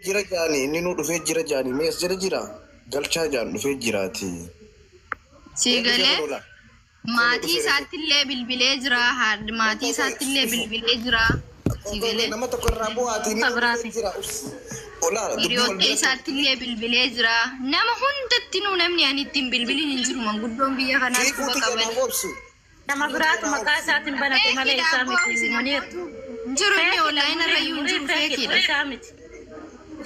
Jira jaani inni nuu dhufee jira jaani mee as jala jira galchaa jaan dhufee jiraati. Sii Mee dhufee galee kunoo laa. Kunoo maatii dhufee reefu. isaattillee bilbilee jira haadha maatii Qoy qoy isaattillee ifu. bilbilee jira Qoy sii qoy qoy galee nama tokko irraa bu'aati inni Akka nuu dhufee biraati. jira ubs. Olaa dubbii wal hiriyoota biratti. isaattillee bilbilee jira nama hundatti nuu namni ani ittiin bilbilin hin jiru manguddoon biyya kanaas quba Fiiguuti qabani. janaaf obsi. Nama Fiiguuti biraatu janaa maqaa obsi. isaatiin banate malee Feekiidha isaa abboo miti isin Muniir. ammootu hin jiru inni Feekidha online Muniir irrayyuu hin Muniir jiru feekidha feekiidha. isaa miti.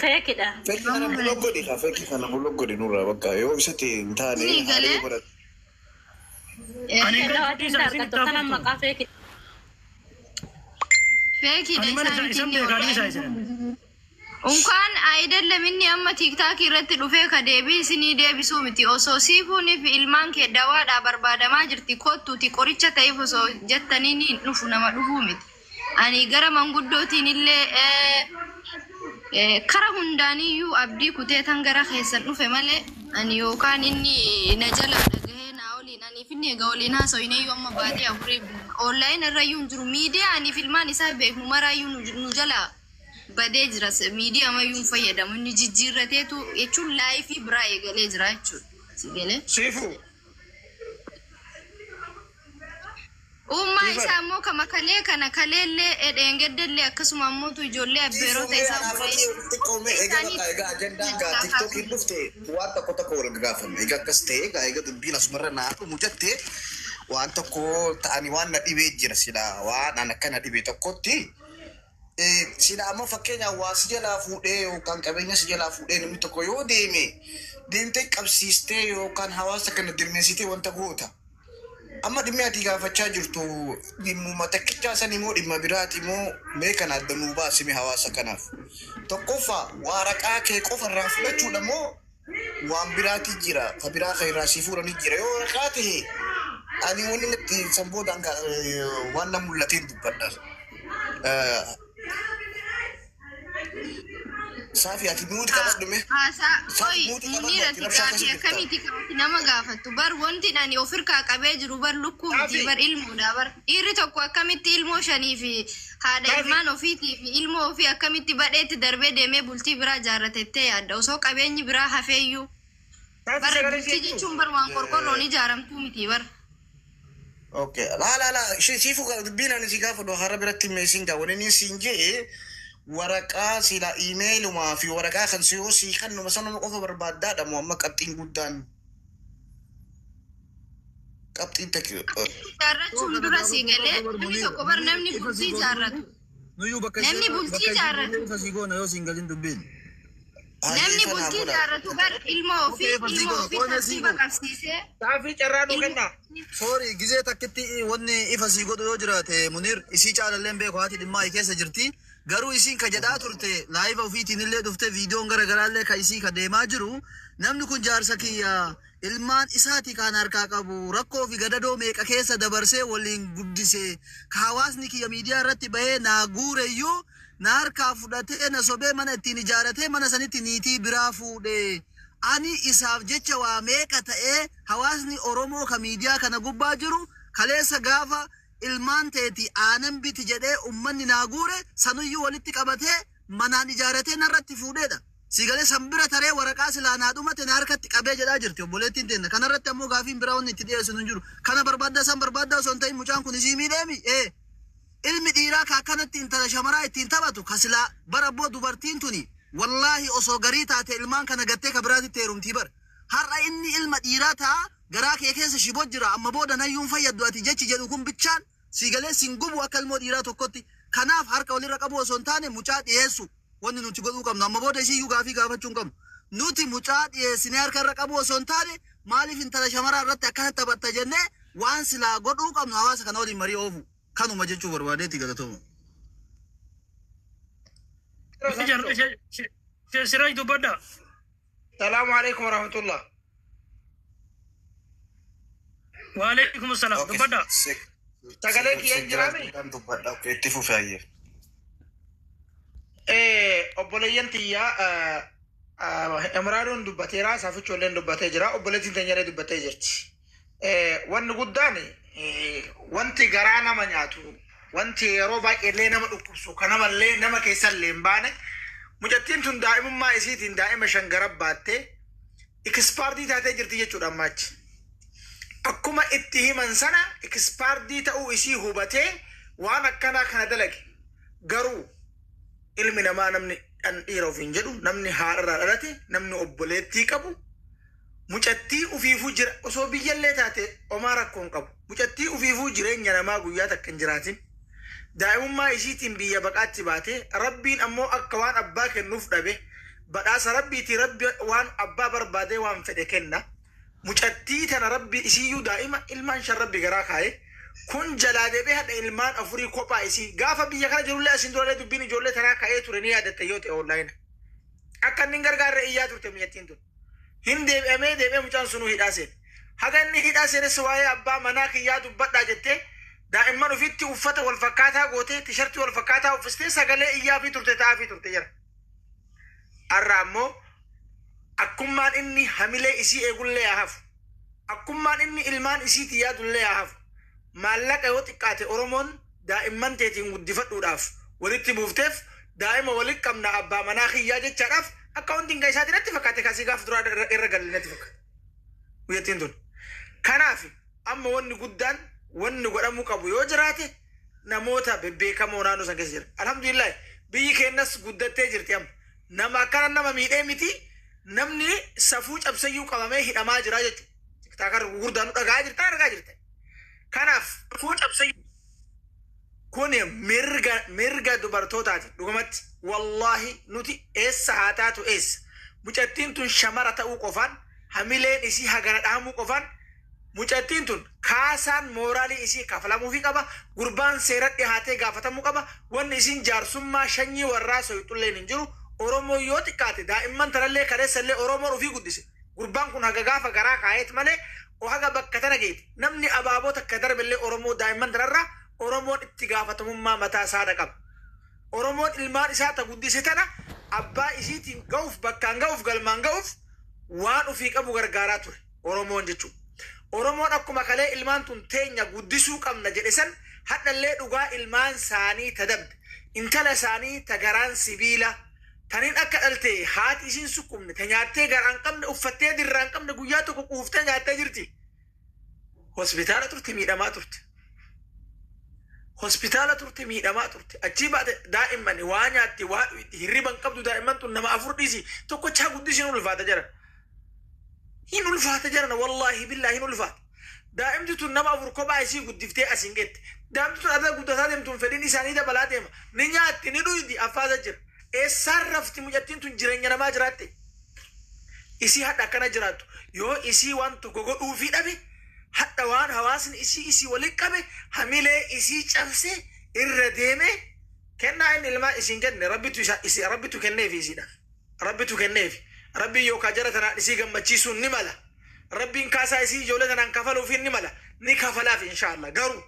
Feekidha. Fekii kana buloo godhi kaa fekii kana buloo godhi nurraa bakka yoo isa ta'e hin taane Sii haala galee yoo godhate. Ani hin Feekidha galchu adinta dhiisaa isin argattu itti kanan hafuuftu. maqaa feekidha. Feekiidha Ani mana isaa isa miti isan inni beekaa online dhiisaa irra isin. hin jiru. Unkaan ayidallam inni amma tiiktaakii irratti dhufee ka deebii isinii deebisuu miti osoo siifuunii fi ilmaan kee dawaadhaa barbaadamaa jirti kottuuti qoricha ta'eef osoo jettanii ni hin dhufu nama dhufuu miti. Ani gara manguddootiin illee kara hundaaniyyuu abdii kutee tan gara keessan dhufe malee ani yookaan inni na jalaa dhagahee naa waliin aniif inni egaa waliin haaso'ineeyyuu amma baatii afuriif online irrayyuu hin jiru miidiyaa aniif ilmaan isaa beeknu maraayyuu nu jalaa badee jira miidiyaa mayyuu hin fayyadamu inni jijjiirrateetu jechuun laayifii biraa eegalee jira jechuudha si galee. Siifu. Uummaa Siifan. isaa immoo kama kalee kana kaleellee dheengaddellee akkasuma ammootu ijoollee Siifuu abbeerota mee isaa anaafati obboleessa xiqqoo mee egaa isaanii bakka egaa ajandaan gaa tiktookiin dhufte waan tokko tokko wal gaafanne egaa akkas ta'e egaa egaa dubbiin asumarra naa dhumu jette waan tokko ta'ani waan na dhibee jira sila waan an akka na dhibe tokkotti sila amma fakkeenyaaf waa si jalaa fuudhee yookaan qabeenya si jalaa fuudhee namni tokko yoo deeme deemtee qabsiistee yookaan hawaasa kana dirmeessitee wanta goota. Amma dhimmi ati gaafachaa jirtu dhimmuma takkichaa sani moo dhimma biraati moo mee kana adda nuu baasime hawaasa kanaaf. Tokkoffaa waraqaa kee qofa irraa fudhachuudha moo waan biraati jira ka biraa ka irraa sii fuudhanii jira yoo waraqaa ta'e ani wanni natti san boodaan waan na mul'ateen dubbadha. Saafi ati muuti qabadhu mee. Haasaa Saafi qoy muuti qabadhu Muniir ati ati rabshaa gaafii keessa jirta. akkamiiti kaati nama gaafattu bar wanti ani of hirkaa qabee jiru bar lukkuu miti Saafi. bar ilmoodha bar dhiirri tokko akkamitti ilmoo shanii fi haadha Saafi. ilmaan ofiitii fi ilmoo ofii akkamitti badheetti darbee deemee bultii biraa jaarratettee yaadda osoo qabeenyi biraa hafeeyyuu Saafi bar sagalee bultii si'eetu. jechuun bar waan qorqorroon ijaaramtuu miti bar. Okay. La la la ishee siifuu qaba dubbiin ani si gaafadhu hara biratti meesiin gaa wani inni siin jedhe waraqaa sila iimeelumaa fi waraqaa kan si yoo sii kennuma sanuma qofa barbaaddaadha moo amma qabxiin guddaan qabxiin takki Jaarrachuun dura sii galee namni tokko bar namni bultii jaarratu Nuyyuu bakka namni ishee bultii bakka ishee jaarratu ifa sii goona yoo siin galin dubbiin. namni hayyee sanaa bultii godha. jaarratu bar ilmoo Okee ofii ifa sii ilmoo goona ofii qoona sii tartiiba goona. qabsiisee Saafii carraa nuu ilmoo kennaa. Sorry gizee takkitti wanni ifa sii godhu yoo jiraate Muniir isii caalalleen beeku haati dhimmaa keessa jirti. Garuu isiin ka jedhaa turte laayiva ofiitiin illee dhufte viidiyoon gara garaallee ka isii ka deemaa jiru namni kun jaarsa kiyya ilmaan isaati kan harkaa qabu rakkoo fi gadadoo meeqa keessa dabarsee waliin guddise ka hawaasni kiyya miidiyaa irratti bahee naa guureyyuu na harkaa fudhatee na sobee mana ittiin ijaaratee mana sanitti niitii biraa fuudhe. Ani isaaf jecha waa meeqa ta'ee hawaasni Oromoo ka miidiyaa kana gubbaa jiru kaleessa gaafa ilmaan teeti aanan biti jedhee ummanni naa guure sanuyyuu walitti qabatee manaan ijaaratee narratti fuudheedha. Siigalee san bira taree waraqaa silaa naa dhumate na harkatti qabee jedhaa jirti obboleettiin teenna. Kanarratti ammoo gaafiin biraa wanni itti dhiyeessinu hin jiru. Kana barbaaddaa san barbaaddaa osoo hin ta'in mucaan kun isii miidheemi? Ee. Ilmi dhiiraa ka akkanatti intala shamaraa ittiin taphatu ka silaa bar abboo dubartiin tuni wallaahi osoo garii taate ilmaan kana gattee ka biraatitti heerumtii bar. Har'a inni ilma dhiiraa ta'a garaa kee keessa shiboo jira amma booda nayyuun fayyaddu ati jechi jedhu kun bichaan siigalee sin gubu akka ilmoo dhiiraa tokkotti. Kanaaf harka walirra qabu osoo hin taane mucaa dhiyeessu wanni nuti godhuu qabnu amma booda isiyyuu gaafii gaafachuu hin qabnu. Nuti mucaa dhiyeessinee harka irra qabu osoo hin taane maaliif intala shamaraa irratti akkana taphatta jennee waan silaa godhuu qabnu hawaasa kana waliin marii oofu. Kanuma jechuu barbaadeetti galatooma. Siraaj dubbadha. Salaamu alaikum warahmatullah. Waalaikum salaam Okay. dubbadha. Sagalee kiyya hin jiraame? Dubbadha. Okay itti fufi hayyee. Obboleeyyan tiyyaa Imraanuun dubbateera, Saafichoolleen dubbatee jira, obboleettiin teenyallee dubbattee jirti. Wanni guddaan wanti garaa nama nyaatu, wanti yeroo baay'eellee nama dhukkubsu, kan namallee nama keessallee hin baane, Mucattiin tun daa'imummaa isiitiin daa'ima shan gara baattee expired taatee jirti jechuudha ammaachi. Akkuma itti himan sana expired ta'uu isii hubatee waan akkanaa kana dalage. Garuu ilmi namaa, namni dhan dhiira ofiin jedhu, namni haadharraa dhalate, namni obboleettii qabu, mucattii ufiifuu jira osoo biyyallee taate omaa rakkoon qabu. Mucattii ufiifuu jireenya namaa guyyaa takka hin jiraatin. Daa'imummaa isiitiin biyya baqaatti baate, Rabbiin ammoo akka waan abbaa kennuuf dhabe, badhaasa Rabbiitii, Rabbi waan abbaa barbaadee waan fedhe kenna. Mucattii tana Rabbi isiyyuu daa'ima ilmaan shan Rabbi garaa kaa'e. Kun jalaa deebi'ee hadha ilmaan afurii kophaa isii gaafa biyya kana jirullee, asiin durallee dubbiin ijoollee tanaa ka'ee ture, ni yaadatta yoo ta'e online. Akka inni hin gargaarre iyyaa turte mucattiin tun. Hin deebi'amee deebi'ee mucaan sunuu hidhaa seene. Haga inni hidhaa seenes waa'ee abbaa manaa kiyyaa dubbadhaa jettee daa'imman ofitti uffata wal fakkaataa gootee, T-shirt wal fakkaataa uffistee sagalee iyyaa fi turte, ta'aa fi turte jira. Har'a ammoo akkummaan inni hamilee isii eegullee haa hafu. Akkummaan inni ilmaan isiitii yaadullee haa hafu. Maallaqa yoo xiqqaate Oromoon daa'imman teetiin guddifadhuudhaaf walitti buufteef, daa'ima walitti qabna abbaa manaa kiyyaa jechaadhaaf, akka wanti hin isaatiin natti fakkaate kasii gaaf duraa irra galle natti fakkaate. Guyyattiin tun. Kanaaf amma wanni guddaan wanni godhamuu qabu yoo jiraate, namoota bebbeekamoo naannoo san keessa jira. Alhamdulillah, biyyi keenyas guddattee jirti amma. Nama akkana nama miidhee miti, namni safuu cabsayyuu qabamee hidhamaa jira jechuudha. TikToker gurguddaan nu dhagaa jirta, argaa jirta. Kanaaf safuu cabsayyuu kun mirga dubartootaati dhugumatti. Wallaahi, nuti eessa haa taatu, eessa mucattiin tun shamara ta'uu qofaan, hamileen isii hagana dhahamuu qofaan, mucattiin tun kaasaan mooraalii isii kafalamuufii qaba. Gurbaan seera dhihaatee gaafatamuu qaba. Wanni isin jaarsummaa shanyii warraa soyixulleen hin jiru. Oromoo yoo xiqqaate daa'imman tanallee kaleessallee Oromoon ofii guddise. Gurbaan kun haga gaafa garaa kaa'eet malee haga bakka tana geete namni abaaboo takka darbellee Oromoo daa'imman tanarraa Oromoon itti gaafatamummaa mataa isaadha qaba. Oromoon ilmaan isaa ta guddise tana abbaa isiitiin ga'uuf, bakkaan ga'uuf, galmaan ga'uuf waan ofii qabu gargaaraa ture Oromoon jechuudha. Oromoon akkuma kalee ilmaan tun teenya guddisuu qabna jedhe san, hadhallee dhugaa ilmaan isaanii ta dabde, intala isaanii ta garaan sibiila taniin akka dhalte haati isiin sukkumne, ta nyaattee garaan qabne, uffattee dirraan qabne, guyyaa tokko quuftee nyaattee jirti. Hospitaala turte, miidhamaa turte. Hospitaala turte, miidhamaa turte. Achii baate daa'imman waa nyaatti, waa hirriba hin qabdu. Daa'imman tun nama afur dhiisi, tokkochaa guddisiin ulfaata jira. Hin ulfaata jiran, wallaahi billaahi hin ulfaata. Daa'imti tun nama afur kophaa isii guddiftee asiin geette. Daa'imti tun adda guddataa deemtuun fedhiin isaanii dabalaa deema. Ni nyaatti, ni dhuydi, affaasa jira. Eessaan rafti mucattiin tun jireenya namaa jiraatte? Isii hadha akkana jiraattu yoo isii waan tokko godhuufii dhabe, hadha waan hawaasni isii walitti qabe hamilee isii cabse irra deeme, kennaa inni ilmaa isiin kenne Rabbitu isa isi Rabbitu kenneefi isiidha. Rabbitu kenneefi. Rabbiin yookaan jara tanaan isii gammachiisuun ni mala. Rabbiin kaasaa isii ijoollee tanaan kafaluufiin ni mala. Ni kafalaaf inshaallah. Garuu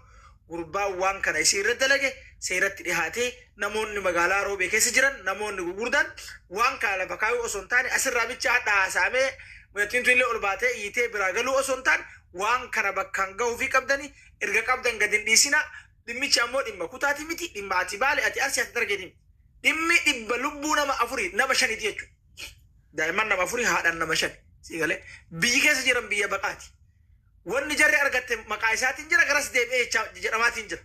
gurbaan waan kana isii irra dalage seeratti dhihaatee, namoonni magaalaa Roobee keessa jiran, namoonni gurguddaan waan kana lafa kaayuu osoo hin taane, asirraa bicha hadha haasaamee mucattiin tun illee ol baatee iyyitee biraa galuu osoo hin taane, waan kana bakkaan gahuufii qabdanii erga qabdan gadi hin dhiisinaa. Dhimmichi ammoo dhimma kutaati miti, dhimma ati Baale, ati Arsii, ati Dargeeti miti. Dhimmi dhibba lubbuu nama afurii, nama shaniiti jechuudha. Daa'imman nama afurii, haadhaan nama shan. Si galee biyyi keessa jiran biyya baqaati. Wanni jarri argatte maqaa isaatiin jira, garas deebi'ee jedhamaatiin jira.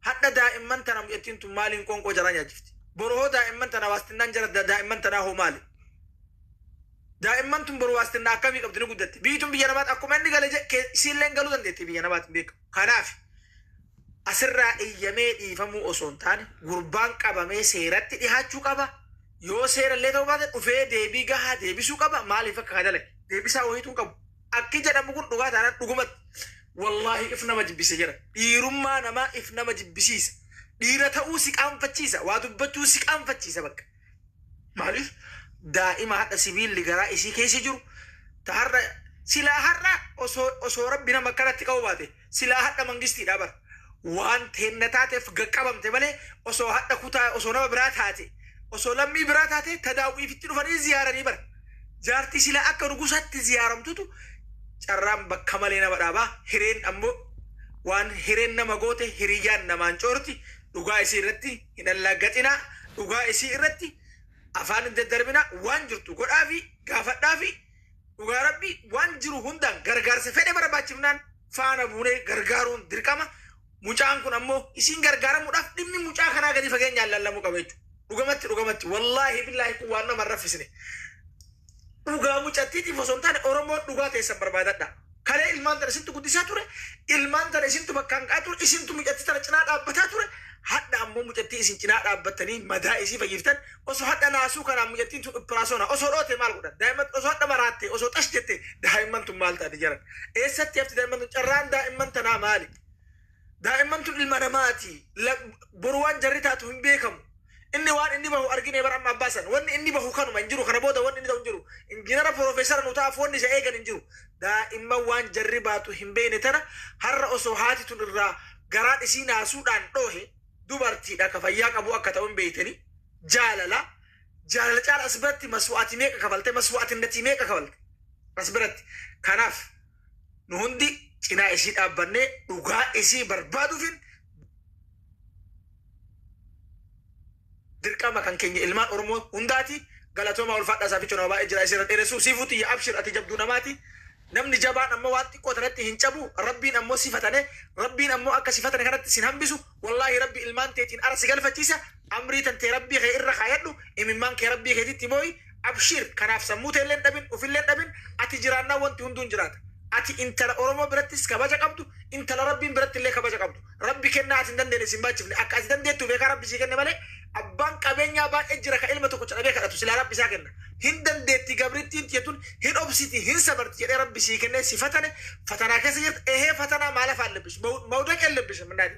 Hadha daa'imman tana mucattiin tun maaliin qoonqoo jaraa nyaachifti? Boru hoo daa'imman tana waastinnaan jara daa'imman tanaa hoo maali? Daa'imman tun boru waastinnaa akkamii qabdi, ni guddatti? Biyyi tun biyya namaati, akkuma inni gale isiilleen galuu dandeetti, biyya namaatiin beekamu. Kanaaf asirraa iyyamee dhiifamuu osoo hin taane, gurbaan qabamee seeratti dhihaachuu qaba. Yoo seerallee ta'uu baate dhufee deebii gahaa deebisuu qaba. Maaliif akka dalage deebisaa wayiituu hin qabu. Akki jedhamu kun dhugaa taanaan dhugumatti wallaahi if nama jibbise jira. Dhiirummaa namaa if nama jibbisiisa. Dhiira ta'uu si qaanfachiisa. Waa dubbachuu si qaanfachiisa bakka. Maaliif daa'ima hadha sibiilli garaa isii keessa jiru ta har'a silaa har'a osoo Rabbi nama akkanatti qabu baate, silaa hadha mangistiidha bara. Waan teenna taateef gaqqabamte malee, osoo hadha kutaa, osoo nama biraa taate, osoo lammii biraa taate, tadaawwiifitti dhufanii ziyaaranii bara. Jaartii silaa akka nugusaatti ziyaaramtutu carraan bakka malee nama dhaabaa. Hireen ammoo waan hireen nama goote hiriyyaan namaan coorti. Dhugaa isii irratti hin allaaggaxinaa. Dhugaa isii irratti Afaan hin daddarbina, waan jirtu godhaa fi gaafadhaa fi dhugaa Rabbi waan jiru hundaan gargaarsa fedhe barbaachifnaan faana buunee gargaaruun dirqama. Mucaan kun ammoo isiin gargaaramuudhaaf dhimmi mucaa kanaa gadi fageenyaan laallamuu qaba jechuudha. Dhugamatti dhugamatti, wallaahi billaahi, kun waan nama hin raffisne. Dhugaa mucattiitiif osoo hin taane Oromoon dhugaa teessan barbaadadha. Kalee ilmaan tana isintu guddisaa ture, ilmaan tana isintu bakkaan ga'aa ture, isintu mucattii tana cinaa dhaabbataa ture. Hadha ammoo mucattii isin cinaa dhaabbattanii madaa isii fayyiftan osoo hadha naasuu kanaan mucattiin tun ippiraasoona osoo dhoote maal godhan? Daa'imman osoo hadha maraatte, osoo xash jette, daa'imman tun maal taati jaran? Eessatti hafti daa'imman tun? Carraan daa'imman tanaa maali? Daa'imman tun ilma namaati. Boru waan jarri taatu hin beekamu. Inni waan inni bahu argine bara amma abbaa san. Wanni inni bahu kanuma hin jiru. Kana booda wanni inni ta'u hin jiru. Injiinara piroofeesara nu ta'aaf wanni isa eegan hin jiru. Daa'imman waan jarri baatu hin beekne tana har'a osoo haati tun irraa garaan isii naasuudhaan dhoohe, dubartiidha ka fayyaa qabu akka ta'u hin beektani. Jaalala. Jaalala caala as biratti maswaatii meeqa kafalte, maswaatinnatii meeqa kafalte as biratti. Kanaaf nu hundi cinaa isii dhaabbannee dhugaa isii barbaaduufin dirqama kan keenya ilmaan Oromoo hundaati. Galatoomaa, ulfaadhaa. Saaficha nama baay'ee jira isirra dheeressuu siifuu xiyya. Abshir, ati jabduu namaati. Namni jabaan ammoo waan xiqqoo tanatti hin cabu. Rabbiin ammoo si fatane, Rabbiin ammoo akka si fatane kanatti sin hambisu. Wallaahi Rabbi ilmaan teetiin ara si galfachiisa. Amrii tantee Rabbii kee irra kaayadhu, imimmaan kee Rabbii keetitti booyi. Abshir, kanaaf sammuu teellee hin dhabin, ufillee hin dhabin. Ati jiraannaa wanti hunduun jiraata. Ati intala Oromoo birattis kabaja qabdu, intala Rabbiin biratti illee kabaja qabdu. Rabbi kennaa ati hin dandeenye sin baachifne. Akka ati dandeettu beekaa Rabbi sii kenne malee abbaan qabeenyaa baay'ee jira ka ilma tokko dhabee kadhatu, silaa Rabbi isaa kenna. Hin dandeetti gabrittiin tiyatun, hin obsiti, hin sabarti jedhee Rabbi sii kennee si fatane. Fatanaa keessa jirta. Ehee, fatanaa ማለፍ አለብሽ፣ መውደቅ የለብሽም እናቴ።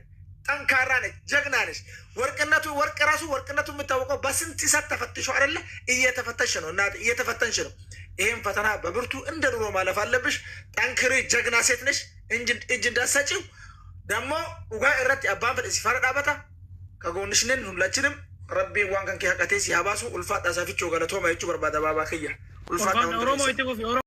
ጠንካራ ነች፣ ጀግና ነች። ወርቅነቱ ወርቅ ራሱ ወርቅነቱ የሚታወቀው በስንት እሳት ተፈትሾ አይደለ? እየተፈተሽ ነው እናቴ፣ እየተፈተንሽ ነው። ይህም ፈተና በብርቱ እንደ ድሮ ማለፍ አለብሽ። ጠንክሪ፣ ጀግና ሴት ነሽ። እጅ እንዳትሰጪው። ደግሞ dhugaa irratti abbaan fedhe si faana dhaabata. ከጎንሽ ነን ሁላችንም። Rabbiin waan kan kee haqatee si haa baasu. Ulfaadhaa saafichoo, galatooma jechuu barbaada baabaa kiyya. Ulfaadhaa Ulfaadha hundi Oromoo keessan. itti fufi.